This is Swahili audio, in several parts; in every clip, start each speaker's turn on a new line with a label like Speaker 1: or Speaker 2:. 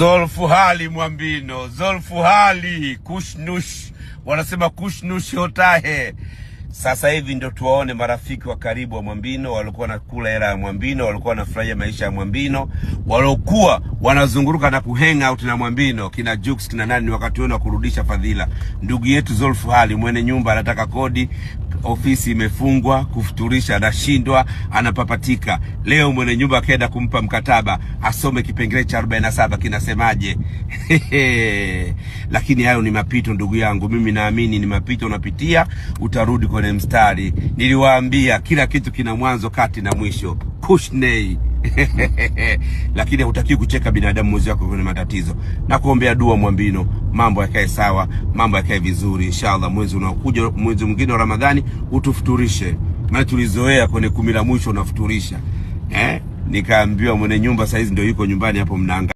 Speaker 1: Zolfuhali Mwambino, Zolfuhali kushnush, wanasema kushnush hotahe. Sasa hivi ndio tuwaone marafiki wa karibu wa Mwambino waliokuwa wanakula hela ya Mwambino, walikuwa wanafurahia maisha ya Mwambino, waliokuwa wanazunguruka na kuhang out na Mwambino, kina Jux, kina nani. Ni wakati wenu wa kurudisha fadhila. Ndugu yetu Zolfuhali mwene nyumba anataka kodi, ofisi imefungwa, kufuturisha anashindwa, anapapatika. Leo mwenye nyumba akaenda kumpa mkataba asome kipengele cha 47 kinasemaje? Lakini hayo ni mapito, ndugu yangu, mimi naamini ni mapito unapitia, utarudi kwenye mstari. Niliwaambia kila kitu kina mwanzo, kati na mwisho. Kushnei. Lakini hutakiwi kucheka binadamu mwezi wako kwenye matatizo, na kuombea dua Mwambino, mambo yakae sawa, mambo yakae vizuri inshallah. Mwezi unaokuja, mwezi mwingine wa Ramadhani utufuturishe, maana tulizoea kwenye 10 la mwisho unafuturisha, eh? Nikaambiwa mwenye nyumba saizi ndio yuko nyumbani hapo mnaanga.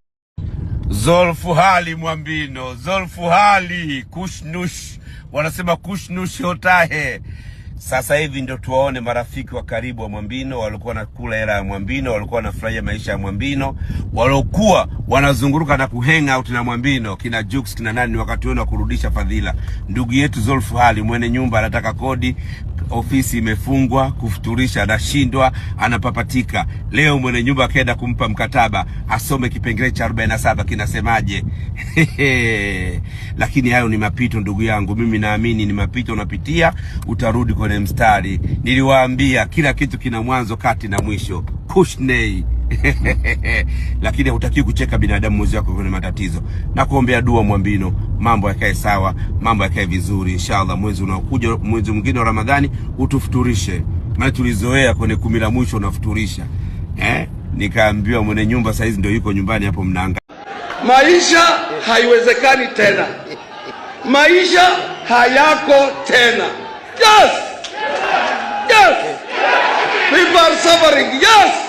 Speaker 1: Zolfuhali Mwambino, Zolfuhali kushnush, wanasema kushnush hotahe. Sasa hivi ndio tuwaone marafiki wa karibu wa Mwambino waliokuwa wanakula hela ya Mwambino, walikuwa wanafurahia maisha ya Mwambino, waliokuwa wanazunguruka na kuhang out na Mwambino, kina Jux, kina nani. Ni wakati wenu wa kurudisha fadhila. Ndugu yetu Zolfuhali mwenye nyumba anataka kodi, ofisi imefungwa, kufuturisha anashindwa, anapapatika. Leo mwenye nyumba akaenda kumpa mkataba asome kipengele cha 47 kinasemaje? Lakini hayo ni mapito, ndugu yangu, mimi naamini ni mapito unapitia, utarudi kwenye mstari. Niliwaambia kila kitu kina mwanzo, kati na mwisho. Kushnei. Lakini hutakiwi kucheka binadamu mwezi wako kwenye matatizo, na kuombea dua Mwambino, mambo yakae sawa, mambo yakae vizuri inshallah. Mwezi unaokuja, mwezi mwingine wa Ramadhani utufuturishe, maana tulizoea kwenye 10 la mwisho unafuturisha, eh? Nikaambiwa mwenye nyumba saizi ndio yuko nyumbani hapo mnaanga.
Speaker 2: Maisha haiwezekani tena, maisha hayako tena. Yes, yes, people are suffering. Yes.